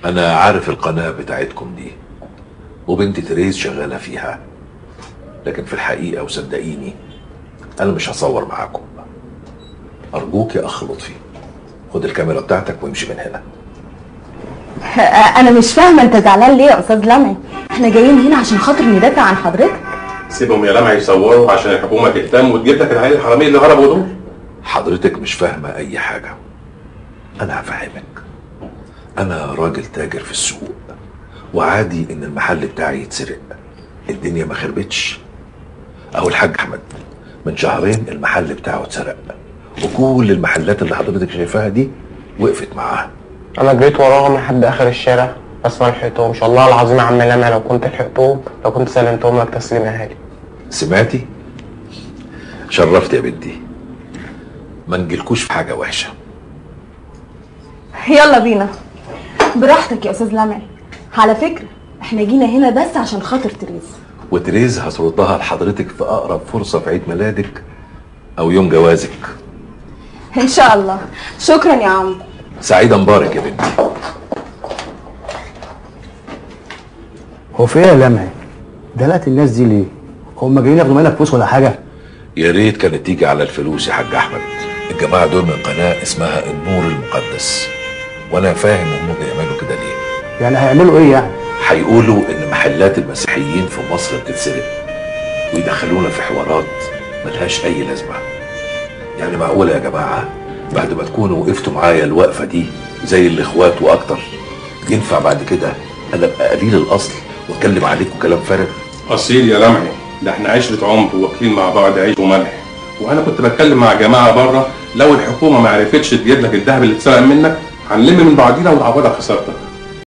انا عارف القناة بتاعتكم دي وبنت تريز شغالة فيها، لكن في الحقيقة وصدقيني انا مش هصور معاكم. ارجوك يا اخ لطفي خد الكاميرا بتاعتك وامشي من هنا. انا مش فاهمه انت زعلان ليه يا استاذ لمعي؟ احنا جايين هنا عشان خاطر ندافع عن حضرتك. سيبهم يا لمعي يصوروا عشان الحكومة تهتم وتجيب لك العيال الحرامية اللي هربوا دول. حضرتك مش فاهمه اي حاجة، انا هفهمك. انا راجل تاجر في السوق، وعادي ان المحل بتاعي يتسرق، الدنيا ما خربتش. اهو الحاج احمد من شهرين المحل بتاعه اتسرق، وكل المحلات اللي حضرتك شايفاها دي وقفت معاه. انا جريت وراهم لحد اخر الشارع بس ما لحقتهمش، والله العظيم يا عم لمعي لو كنت لحقتهم لو كنت سلمتهم لك تسليم اهالي. سمعتي؟ شرفت يا بنتي. ما نجيلكوش في حاجة وحشة. يلا بينا. براحتك يا استاذ لمعي. على فكرة احنا جينا هنا بس عشان خاطر تريز. وتريز هتردها لحضرتك في اقرب فرصة في عيد ميلادك او يوم جوازك ان شاء الله. شكرا يا عم. سعيدة مبارك يا بنتي. هو في ايه يا لمعي؟ دلقت الناس دي ليه؟ هم جايين ياخدوا منك فلوس ولا حاجة؟ يا ريت كانت تيجي على الفلوس يا حاج احمد. الجماعة دول من قناة اسمها النور المقدس، وانا فاهم هم بيعملوا كده ليه. يعني هيعملوا ايه يعني؟ هيقولوا ان محلات المسيحيين في مصر بتتسرق، ويدخلونا في حوارات ملهاش اي لازمه. يعني معقولة يا جماعة بعد ما تكونوا وقفتوا معايا الوقفة دي زي الاخوات واكتر، ينفع بعد كده انا ابقى قليل الاصل واتكلم عليكم كلام فارغ؟ اصيل يا لمعي، ده احنا عشرة عمر وواكلين مع بعض عيش وملح. وانا كنت بتكلم مع جماعة بره، لو الحكومة ما عرفتش تجيب لك الذهب اللي اتسرق منك هنلم من بعضينا ونعوضك خسارتك.